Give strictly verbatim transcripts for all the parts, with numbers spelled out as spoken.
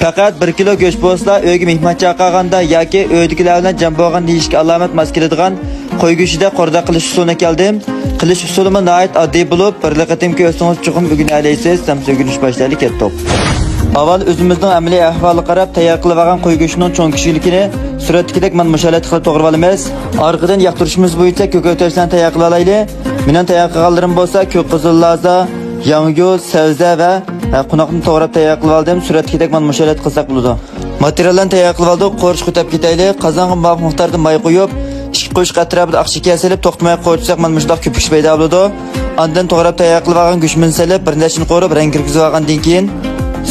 پەقەت بىر كىلو گۆش بولسىلا، ئۆيگە مېھمان چاقىرغاندا ياكى ئۆيدىكىلەر بىلەن جەم بولغاندا يېيىشكە ئالامەت ماس كېلىدىغان قوي گۆشىدە قورداق قىلىش ئۇسۇلىنى ئەكەلدىم. قىلىش ئۇسۇلىمۇ ناھايىتى ئاددىي بولۇپ، بىرلا قېتىم كۆرسىڭىز چوقۇم ئۆگىنەلەيسىز. ئەمسە ئۆگىنىش باشلايلى، كەتتۇق. ئاۋۋال ئۆزىمىزنىڭ ئەمەلىي ئەھۋالىغا قاراپ تەييار قىلىۋالغان قوي گۆشىنىڭ چوڭ كىچىكلىكىنى سۈرەتتىكىدەك مانا مۇشۇ ھالەتتە قىلىپ توغرىۋالىمىز. ئارقىدىن ياقتۇرۇشىمىز بويىچە كۆكەرتىشلەرنى تەييار قىلىۋالايلى. مېنىڭ تەييار قىلغانلىرىم بولسا كۆك قىزىل لازا، ياڭيۇ، سەۋزە ۋە، ھە، قوناقنى توغراپ تەييار قىلىۋالدىم. سۈرەتتىكىدەك مانا مۇشۇ ھالەتتە قىلساق بولىدۇ. ماتېرىياللارنى تەييار قىلىۋالدۇق. قورۇچۇق تەپ كېتەيلى. قازانغا مۇۋاپىق مىقداردا ماي قۇيۇپ، ئىككى قوشۇق ئەتراپىدا ئاق شېكەر سېلىپ، توختىماي قورۇتساق مانا مۇشۇنداق كۆپۈكۈچ پەيدا بولىدۇ. ئاندىن توغراپ تەييار قىلىۋالغان گۆشىمىزنى سېلىپ، بىر نەچچىنى قورۇپ، رەڭ كىرگۈزۈۋالغاندىن كېيىن،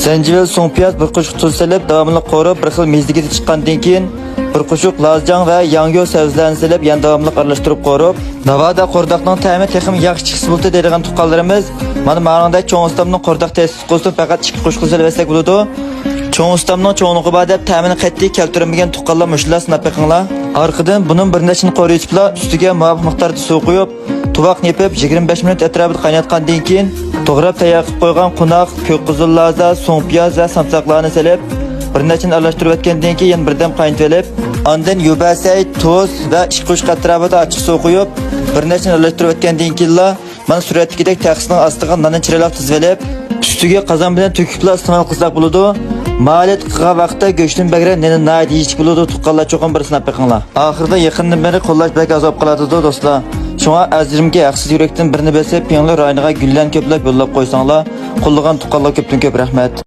زەنجىۋىل، سۇڭپىياز، بىر قوشۇق تۇز سېلىپ، داۋاملىق قورۇپ، بىر خىل مېزىگىدە چىققاندىن كېيىن، بىر قوشۇق لازجاڭ ۋە ياڭيۇ سەۋزىلەرنى سېلىپ، يەنە داۋاملىق ئارىلاشتۇرۇپ قورۇپ، ناۋادا قورداقنىڭ تەمى تېخىمۇ ياخشى چىقسا بولدى دەيدىغان تۇغقانلىرىمىز، مانا ماڭىڭدەك چوڭ ئۇستامنىڭ قورداق تەستىسى قوشۇپ، پەقەت ئىككى قوشۇقلا سېلىۋەتسەك بولىدۇ. چوڭ ئۇستامنىڭ چوڭلۇقى بار دەپ تەمىنى قەتئىي كەلتۈرمىگەن تۇغقانلار مۇشۇلار سىناپ بېقىڭلار. ئارقىدىن بۇنىڭ بىر نەچچىنى قورۇيۇۋېتىپلا، ئۈستىگە مۇۋاپىق مىقداردا سۇ قۇيۇپ، تۇۋاقنى يېپىپ، يىگىرمە بەش مىنۇت ئەتراپىدا قايناتقاندىن كېيىن، توغراپ تەييار قىلىپ قويغان قوناق، كۆك قىزىل لازا، سۇڭپىياز ۋە سامساقلارنى سېلىپ، بىر نەچچىنى ئارىلاشتۇرۇۋەتكەندىن كېيىن، يەنە بىردەم قاينىتىۋېلىپ، ئاندىن يۈبەسەي، تۇز ۋە ئىككى قوشۇق ئەتراپىدا ئاچچىق سۇ قۇيۇپ، بىر نەچچىنى ئارىلاشتۇرۇۋەتكەندىن كېيىنلا، مانا سۈرەتتىكىدەك تەخسىنىڭ ئاستىغا ناننى چىرايلىق تىزىۋېلىپ، ئۈستىگە قازان بىلەن تۆكۈپلا ئىستېمال قىلساق بولىدۇ. مائالىيەت قىلغان ۋاقىتتا گۆشتىن بەكرەك نېنى ناھايىتى يېيىشلىك بولىدۇ، تۇغقانلار چوقۇم بىر سىناپ بېقىڭلار. ئاخىرىدا يېقىندىن بېرى قوللاش بەك ئاز بولۇپ قالاتىدۇ، دوستلار. شۇڭا ئەرزىمكى ھەقسىز يۈرەكتىن بىرنى بېسىپ، پىڭلې رايونىغا گۈللەرنى كۆپلەپ يوللاپ قويساڭلار، قوللىغان تۇغقانلارغا كۆپتىن كۆپ رەھمەت.